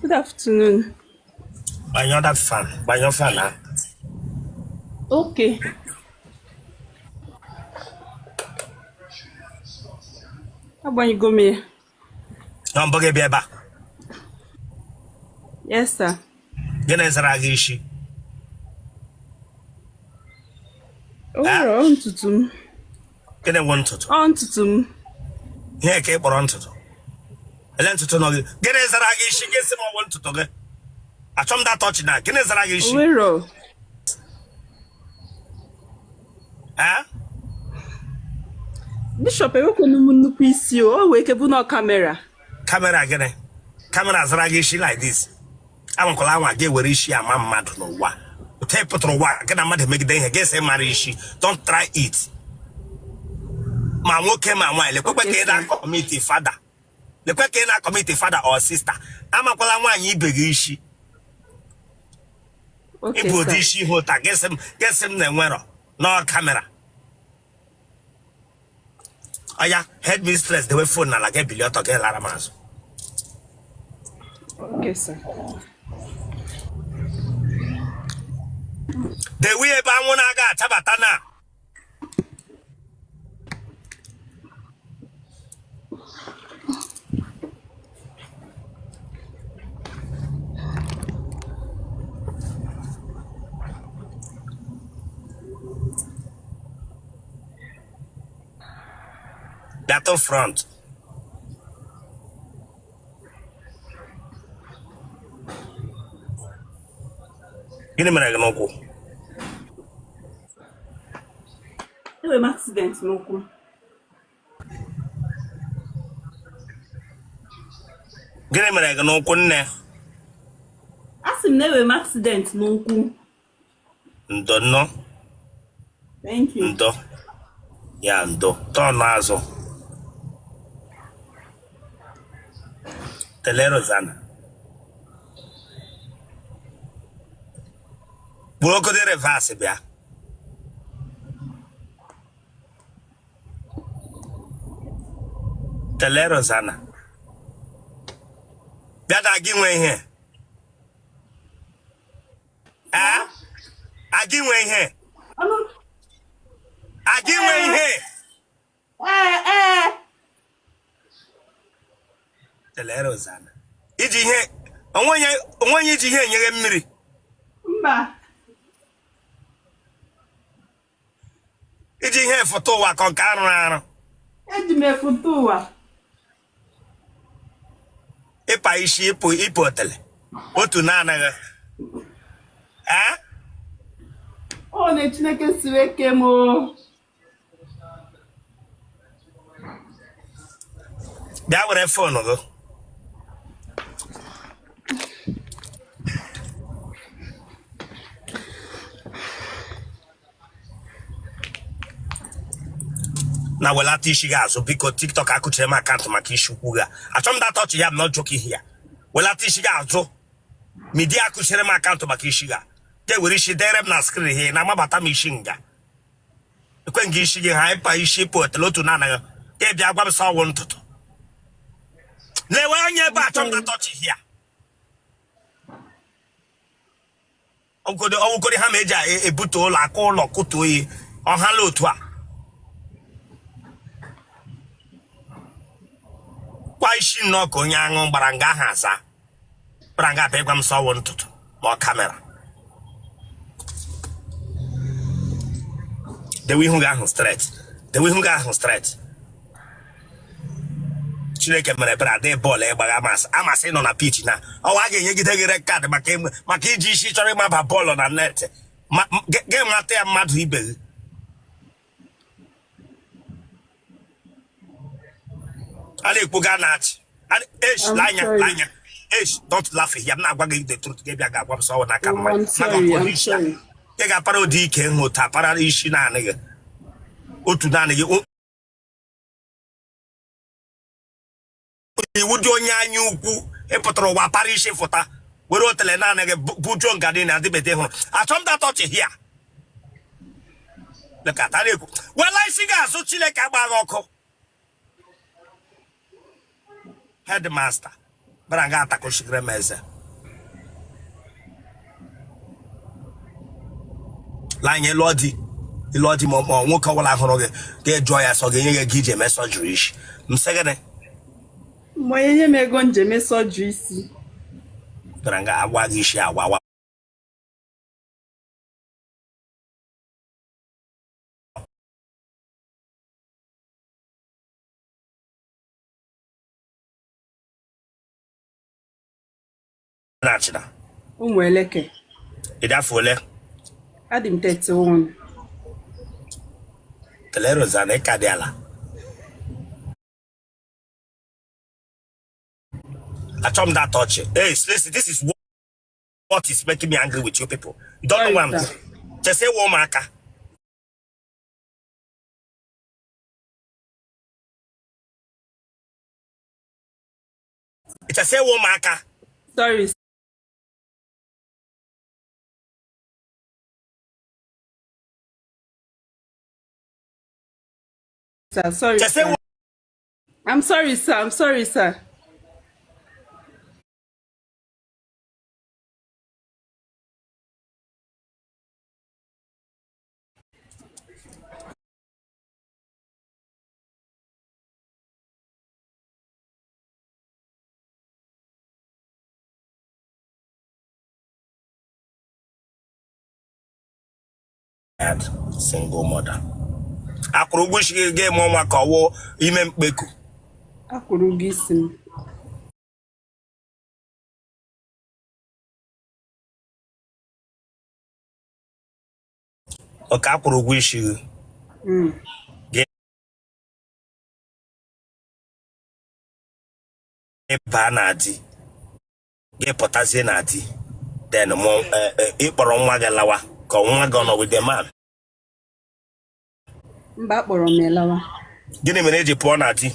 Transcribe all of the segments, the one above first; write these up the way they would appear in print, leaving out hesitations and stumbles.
Good afternoon. Gbanyụọ that fan, gbanyụọ fan ahụ. Okay. Agbanyego m ya. Na mbụ gị bịa ebe a? Yes, sir. Gịnị zara gị isi? O nwere ọ ntutu m. Gịnị wụ ntutu? Ọ ntutu m. Ihe ka ị kpọrọ ntutu? Ele ntutu nọ gị? Gịnị zara gị isi? Gị sị m ọ wụ ntutu gị. Achọ m that touch na gịnị zara gị O isi? nwere. Eh? Bishop, enwekwenu m nnukwu isi o. O wee ike bụ na ọ camera. Camera gịnị? Camera zara gị isi like this. Anwakwala anwa gị were isi ama mmadụ n'ụwa. Otu ị pụtara ụwa gị na mmadụ emegide ihe gị sị mara isi. Don't try it. Ma nwoke ma nwaanyị, lekwekwe ka ị na-acommit father. Lekwe ka ị na-acommit father or sister. Amakwala nwaanyị ibe gị isi. Ịbụ ụdị isi ihe ụta gị sị m na enwerọ nọ camera. Oya, headmistress, dewe phone n'ala gị bilie ọtọ gị lara m azụ. Okay, sir. Dewe ebe anwụ na-aga achabata na Battle front. Gịnị mere gị n'ụkwụ? Enwere m accident n'ụkwụ. Gịnị mere gị n'ụkwụ, nne? Asị m na enwere m accident n'ụkwụ. Ndo nnọọ. Thank you. Ndo ya ndo tọnụ azụ tele Rosanna kpụrụgodi reverse bịa. Tele Rosanna bịa na gị nwe ihe. Ee, agị nwe ihe, agị nwe ihe. Tele Rosanna iji ihe onwe onye iji ihe enyere mmiri. Mba. Iji ihe foto ụwa ka nke arụrụ arụ. Eji m efoto ụwa. Ịpa isi ịpụ ịpụ otele otu na-anaghị ee. Ọ na Chineke siri eke m o. Bịa were phone gị. Na welata isi gị azụ biko. TikTok akụchiri m account maka isi ukwu gị. Achọ m that touch ya m not joking here. Welata isi gị azụ. Media akụchiri m account maka isi gị a. Ga-ewere isi dere m na screen here na-amabata m isi nga ekwe gị isi gị ha ịpa isi ịpụ otele otu na-anaghị ga bịa gwa m sọ ọwụ ntutu. Lewe anya ebe achọ m that touch here. Ọwụgodi ha ma eji ebute ụlọ aka ụlọ kụtuo oyi ọhala otu a kwa isi nnọọ ka onye aṅụ gbara nga ahụ asa gbara nga abịa ịgwa m sọ ọwụ ntutu ma ọ camera. Dewe ihu gị ahụ straight, dewe ihu gị ahụ straight. Chineke mere ebere adị bọọlụ ịgbagha amasị amasị nọ na pitch na ọwa a ga-enyegide gị red card maka iji isi chọrọ ịmaba bọọlụ na net gị mata ya mmadụ ibe gị. A na-ekwu gaa na-achị esh anya anya esh. Don't laugh here. M na-agwa gị the truth, gị bịa ga-agwa m sọ n'aka mmadụ maka polisi a ị ga-apara ụdị ike nhụta apara isi naanị gị otu naanị gị. Iwu dị onye anya ukwu ịpụtara ụwa para isi fụta were otele naanị gị bujuo nga dị na adịbede hụrụ. Achọ m that touch here. Lekọta na-ekwu wela isi gị azụ. Chineke agba gị ọkụ. Headmaster bara nga atakọchigere m eze. Lee anya, ịlụọ di, ịlụọ di, ma nwoke ọbụla hụrụ gị ga-ejụọ ya sọ ga-enye gị ego iji eme surgery isi. M sị gịnị? Ma onye nye m ego m ji eme surgery isi. Bịara nga agwa gị isi agwa agwa. Na-achịna. Ụmụ eleke. Ị dị afọ ole? Adị m 31. Teleroza na ịka dị ala. Achọ m that touch. Hey, listen, this is what is making me angry with you people. You don't know what I'm doing. Chese wụ ụmụaka. Chese wụ ụmụaka. Sorry, sir. Sorry, Chese sir. I'm sorry, sir. I'm sorry, sir. Single mother. Akwụrụ ụgwọ isi gị ga-eme ọnwa ka ọwụ ime mkpeku. Akwụrụ ụgwọ isi m. Okay, akwụrụ ụgwọ isi gị. Gị baa na di, gị pụtazie na di, then mụ ịkpọrọ nwa gị lawa ka nwa gị ọ nọ with the man. Mba, akpọrọ m ya lawa. Gịnị mere eji pụọ na di?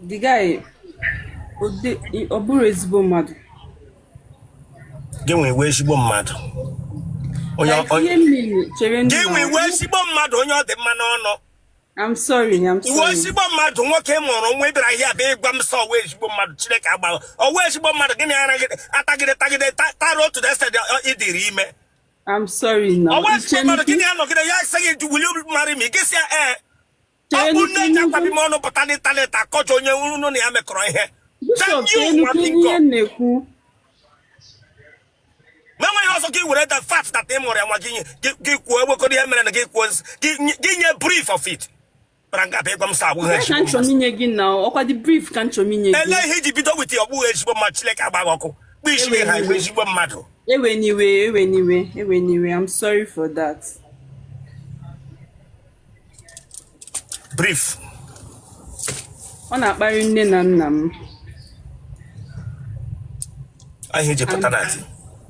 The guy, ọ bụrụ ezigbo mmadụ. Gị nwe iwe ezigbo mmadụ. Onye gị nwe iwe ezigbo mmadụ, onye ọ dị mma n'ọnụ. I'm sorry, I'm Iwe sorry. ezigbo mmadụ, nwoke mụrụ nwa, ịbịara ihe abịa ịgwa m sọ ọwa ezigbo mmadụ. Chineke agbara ọwa ezigbo mmadụ. Gịnị ara gị atagide tagide tara otu deste ịdịrị ime. I'm sorry now. Ọwa ezigbo mmadụ, gịnị anọgide ya sị gị, "Will you marry me?" Gị sị ya ee. Ọ bụ nne ji akwabi m ọnụ pụta n'ịntanetị akọjọ onye unu na ya mekọrọ ihe. Bishop, ihe na-ekwu. Ma enweghị ọzọ ka ị were the fact that ị mụrụ ya nwa gị gị kwuo ewekọrọ ihe mere na gị kwuo gị nye brief of it. Bara nga bụ ịgwa m sọ abụghị ezigbo mmadụ. Ka inye gị na ọkwa dị brief ka nchọ m inye gị. Ele ihe iji bido with ọ bụghị ezigbo mmadụ. Chineke agba gị ọkụ kpụ isi gị ha igwe ezigbo mmadụ. Eweniwe, eweniwe, eweniwe. I'm sorry for that. Brief. Ọ na-akparị nne na nna m. Ihe iji pụta na di.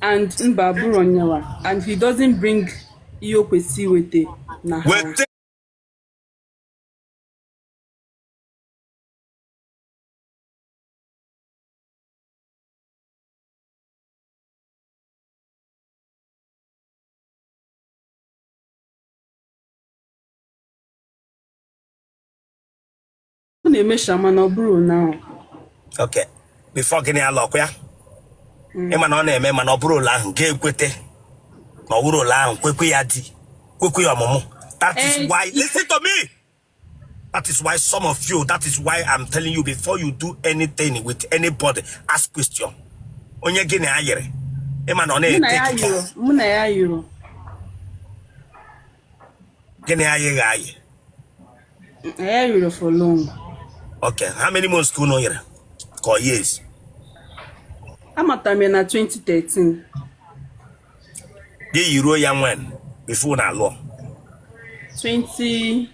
And mba, bụrụ onyewa, and he doesn't bring ihe o kwesị iweta na ha. Weta. Ọ na-emesha mana ọ bụrụ na Okay, before gịnị ala ọkwa ya? Ịma na ọ na-eme mana ọ bụrụ ụlọ ahụ ga-ekwete na ọ bụrụ ụlọ ahụ kwekwe ya di kwekwe ya ọmụmụ. That is why, listen to me, that is why some of you, that is why I'm telling you, before you do anything with anybody, ask question. Onye gị na ya yiri, ịma na ọ na-ete. Mụ na ya yiri. Gị na ya yịghị ayị? Ya yiri for long. Okay, how many months ka unu yiri ka ọ years? Amatara m ya na 2013. Gị yiruo ya when before na alụọ? 2016.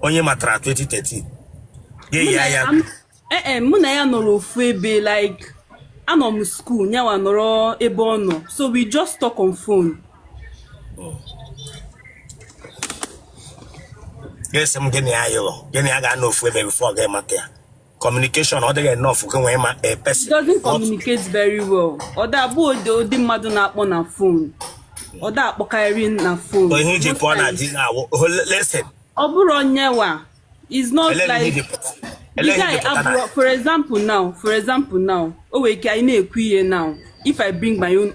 Onye matara 2013 gị ya ya. Ee, mụ na ya nọrọ ofu ebe, like anọ m school, nyawa nọrọ ebe ọ nọ, so we just talk on phone. Ga-esi m gịnị ya yụrụ gịnị ya ga-anọ ofu ebe before gị mata ya. Communication ọ dịghị enough gị nwee ma a person. He doesn't communicate very well. Ọ da abụ ụdị mmadụ na-akpọ na phone. Ọ da akpọkarị na phone. Ihe iji pụọ na di na listen. Ọ bụrụ onyewa is not like. The Ele ihe guy dịpụta na abụọ, for example now, o nwere ike anyị na-ekwu ihe now, if I bring my own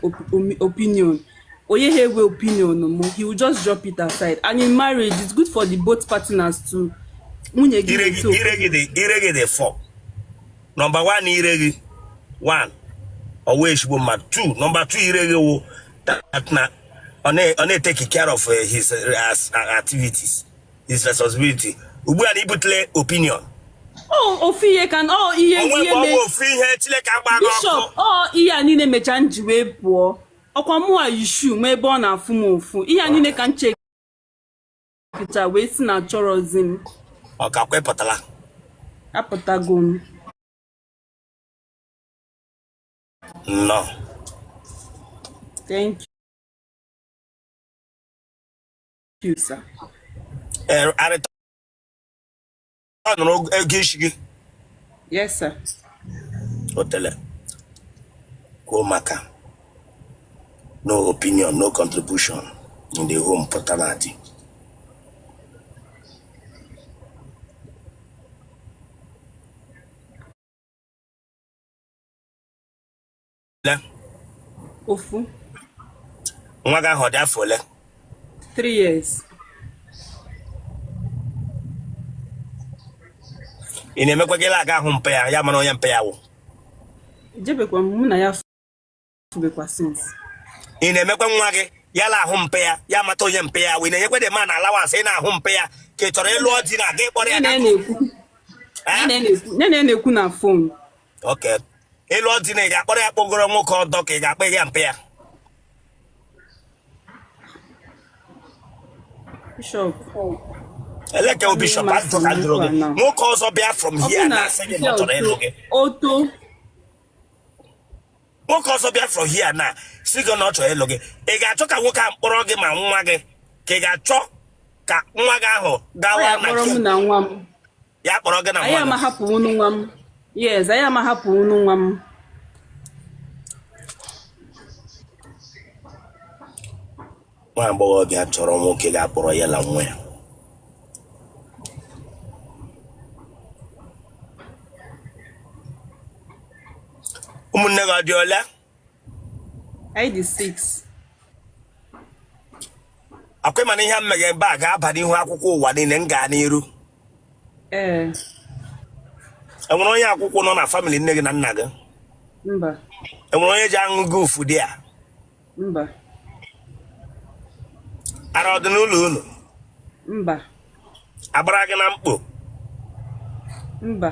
opinion, onye ha ewe opinion mụ, he will just drop it aside. And in marriage, it's good for the both partners to nwunye gị Ire gị na-eto. ire gị dị four. Number one, ire gị one, ọwụ ezigbo mmadụ. Two, number two, ire gị wụ that na ọ na-etake care of his activities, his responsibility. Ugbu a na ibutele opinion. O ofu ihe ka ọ ihe Onwe ihe bụ mee ọnwa ofu ihe Chineke agba gị Bishop, ọkụ. ọ ihe a niile mechaa m ji wee pụọ. Ọkwa mụa yishu ma ebe ọ na-afụ m ụfụ. Ihe a niile ka m chekicha wee si na achọrọzi m. Ọ ka kwepụtala. Apụtago m. Nnọọ. Thank you, sir. Ee, arịta nụrụ ego isi gị. Yes, sir. Otele kwuo maka no opinion, no contribution in the home pụta na di. Le. Ofu. Nwa gị ahụ ọ dị afọ ole? 3 years. Ị na-emekwa gị aga ahụ mpe ya, ya mara onye mpe ya wụ? Ejebekwa m, mụ na ya fubekwa since. Ị na-emekwa nwa gị ya la ahụ mpe ya, ya mata onye mpe ya wụ? Ị na-enyekwa the man allowance ị na-ahụ mpe ya, ka ị chọrọ ịlụ di na gị kpọrọ ya? Ya na ya na-ekwu. Ya na ya na-ekwu, ya na ya na-ekwu na phone. Ok, ịlụọ di na ị ga-akpọrọ ya kpọgoro nwoke ọdọ, ka ị ga-akpọ ya mpe ya? Bishop. Eleke o Bishop, ajụjụ ka m jụrụ gị. Nwoke ọzọ bịa from Ọ here bụ na na-asị gị na ọ chọrọ ịlụ gị. Oto. Nwoke ọzọ bịa from here na sị gị na ọ chọrọ ịlụ gị, ị ga-achọ ka nwoke ahụ kpọrọ gị ma nwa gị, ka ị ga-achọ ka nwa gị ahụ Ọ gawa ya na kpọrọ m nke na nwa m. Ya kpọrọ gị na Anyị nwa gị? ama hapụ unu nwa m. Yes, anyị ama hapụ unu nwa m. Nwa agbọghọbịa chọrọ nwoke ga-akpọrọ ya na nwa ya. Ụmụnne gị ọ dị ole? Anyị dị 6. Akwa mana ihe m meghe ebe a ga-aba n'ihu akwụkwọ ụwa niile m gaa n'iru. Ee. Enwere onye akwụkwọ nọ na family nne gị na nna gị? Mba. Enwere onye ji aṅụ gị ufu dị a? Mba. Ara ọ dị n'ụlọ unu? Mba. Agbara gị na mkpo? Mba.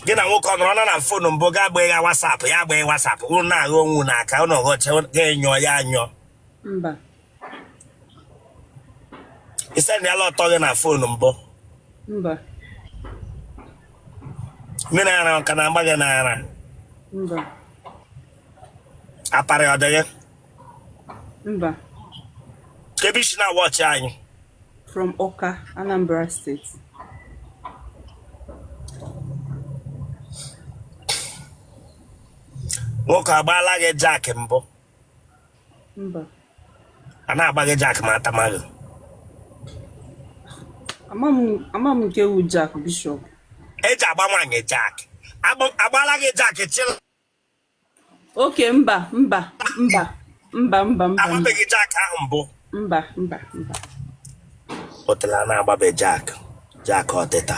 Gị na nwoke ọ nọrọ na phone mbụ ga agba ya WhatsApp, ya agba WhatsApp, unu na-aghọ onwe unu aka, unu ghọcha ga-enyo ya anyọ? Mba. Ịsendịala ọtọ gị na phone mbụ? Mba. Mmiri ara ọ ka na-agba gị n'ara? Mba. Aparị ọ dị gị? Mba. Ebe isi na wọchị anyị? From Awka, Anambra State. Nwoke agbaala gị jack mbụ? Mba. A na-agba gị jack ma atamaghị? Ama m nke wu jack, Bishop. Eji agba nwaanyị jack. Agbaala gị jack chịla? Okay, mba, mba, mba, mba, mba, mba, mba. Agbabeghị jack ahụ mbụ? Mba, mba, mba. Otela na-agbabe jack, jack ọtịta.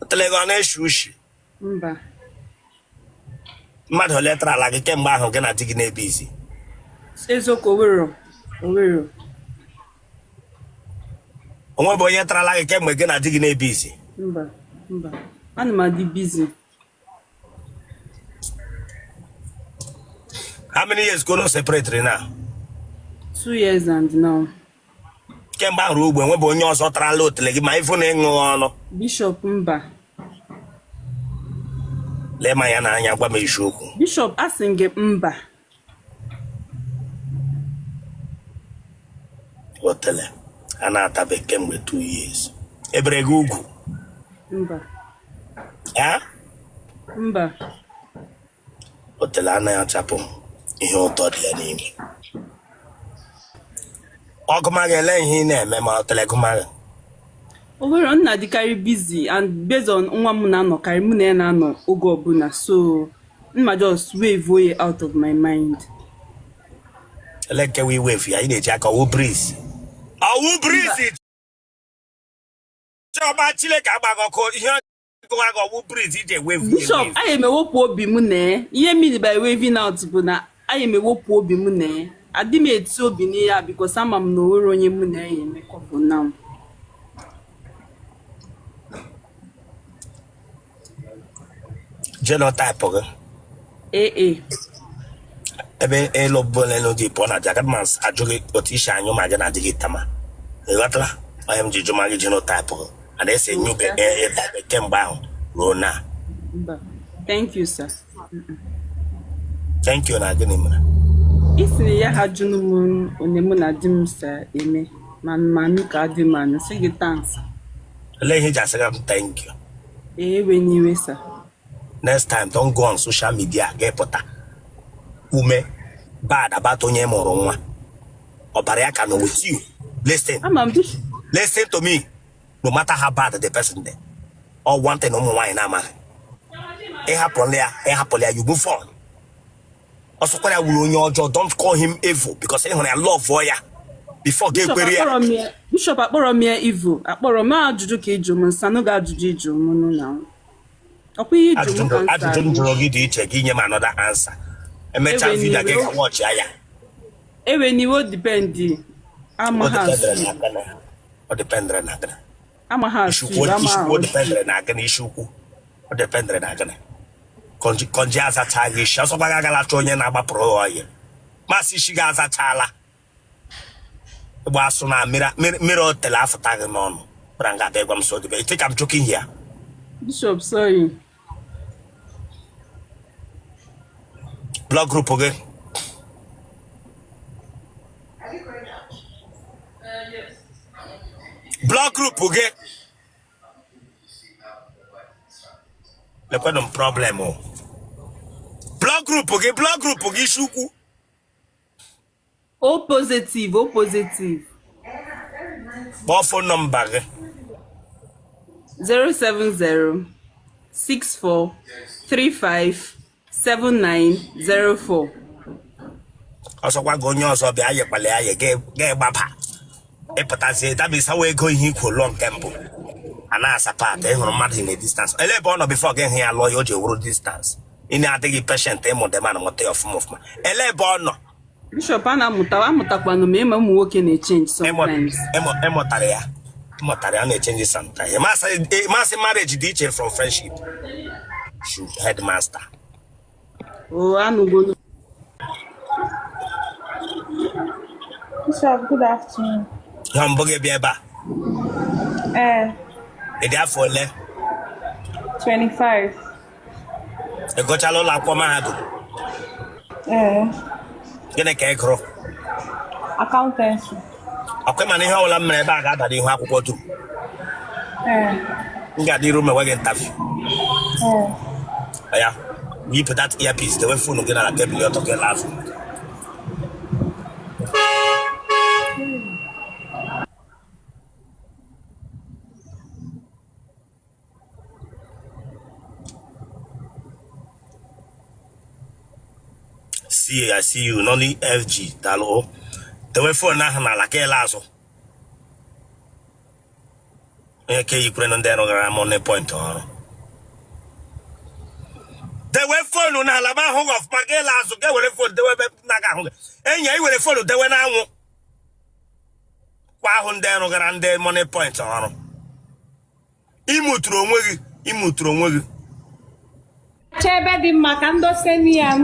Otele gị ọ na-eshi ushi? Mba. Mmadụ ole tara ala gị kemgbe ahụ gị na di gị na-ebe izi? Eziokwu, owero owero. Onwe bụ onye tarala gị kemgbe gị na di gị na-ebe izi? Mba, mba, ana m adị busy. How many years ka unu separate now? 2 years and now. Kemgbe ahụ ruo ugbu enwe bụ onye ọzọ tarala otele gị, ma ịfụ na ịṅụ ọnụ? Bishop, mba. Lee ma ya n'anya, gwa m eziokwu. Bishop, asị m gị mba. Otele a na-atabe kemgbe 2 years, ebere gị ugwu? Mba. Ya? Mba. Otele anaghị achapụ ihe ụtọ dị ya n'ime. Ọgụmaghị ele ihe ị na-eme ma otele gụmaghị? O nwere m na-adịkarị busy and based on nwa m na-anọkarị mụ na ya na-anọ oge ọbụla, so m ma just wave ya out of my mind. Ele nke wee wave ya ị na-eji aka ọwụ breeze ọwụ breeze Chiọma Chineke agbaghị ọkụ ihe gụwa gị ọwụ breeze iji wave. Bishop, anyị emewepụ obi m na ihe mean by waving out bụ na anyị emewepụ obi m na adị m eti obi n'ihe a because ama m na o nwere onye mụ na ya emekọ for now. Genotype gị? AA. Ebe elu bụla elu dị pụọ na di aga m ajụ gị otu isi anyụ ma gị na di gị tama ị ghọtala onye m ji jụ ma gị genotype gị a na-ese nyube ịtabe kemgbe ahụ ruo na. Mba. Thank you, sir. Thank you na gịnị mere? Ị sị na ya ha jụnụ m onye mụ na di m si eme ma manụ ka dị m anụ sị gị thanks. Olee ihe iji asị gị m thank you? Ewe n'iwe, sir. Next time, don't go on social media ga-epụta ume bad about onye mụrụ nwa ọbara ya ka nọ with you. Listen. Ama m Bishop. Listen to me. No matter how bad the person dị, all one thing ụmụ nwaanyị na-amaghị, ịhapụla ya, ịhapụla ya, you move on. Ọ sọkwara ya wuru onye ọjọọ, don't call him evil because ị hụrụ ya, love ya before gị Bishop, ekwere ya. Bishop, akpọrọ m ya evil. Akpọrọ m ajụjụ ka ịjụ m nsanụ gị ajụjụ ịjụ m nụ na ọkwa ihe ịjụ m ka nsa. Ajụjụ m jụrụ gị dị iche, gị nye m another answer. Emechaa Ewe video gị n'iwe. ga watch ya. Ewe n'iwe, o depend O amaghị asụ. dependere na gịnị? O dependere na gịnị? Amaghị asụ. Ishukwu Igbo amaghị. Ishukwu, o dependere na gịnị? Ishukwu, o dependere na gịnị? Konji konji azacha gị isi ọsọkwa gị agala chọọ onye na-agbapụrụ ya ọyị masị isi gị azachala ịgba asụ na mmiri mmiri otele afụta gị n'ọnụ bịara nga abịa gwa m so dịbe ite ka m joking here. Bishop, sorry. Blood group gị? Blood group gị? Lekwenụ m problem o. Blood group gị, blood group gị, isi ukwu. O positive, O positive. Kpọọ phone number gị. 070 64 35 7904. Ọsọkwa gị onye ọzọ bịa yekwala ya ye ga-egbaba ịpụtazie dabisawa ego ihe ikwu lụọ nke mbụ a na-asa pat ị hụrụ mmadụ in a distance. Ele ebe ọ nọ before gị hụ ya lụọ ya o ji wụrụ distance ị na-adịghị patient ịmụ the man mụta ya ọfụma ọfụma. Ele ebe ọ nọ? Bishop, a na-amụta amụtakwanụ ma ịma ụmụ nwoke na-echange sometimes. Ịmụtara ya, ịmụtara ya na-echange sometimes. Masị marriage dị iche from friendship. Shoot, headmaster. O anụgolu. Bishop, good afternoon. Ihe mbụ gị bịa ebe a? Eh, Ị dị afọ ole? 25. Ị gụchala ụlọ akwụkwọ mahadum? Eh, Gịnị ka ị gụrụ? Accountancy. Ọkwa mana ihe ọbụla m mere ebe a ga-ada n'ihu akwụkwọ dum. Eh, M ga-adị iru ma enweghị interview. Eh, ya yipụ that earpiece, dewe phone gị na tebụl ọtọ gị laa azụ. See, I see you nọli FG daalụ. Dewe phone ahụ n'ala ka ịla azụ. Onye ka eyikwere ndị rụgara Moniepoint ọrụ, dewe phone n'ala ma ahụ gị ọfụma ka ịla azụ ga were phone dewe ebe na-aga ahụ gị enyi ya. Iwere phone dewe n'anwụ kwa ahụ ndị rụgara ndị Moniepoint ọrụ. Ịmụtụrụ onwe gị, ịmụtụrụ onwe gị. Chebe dị mma ka m dose ya m.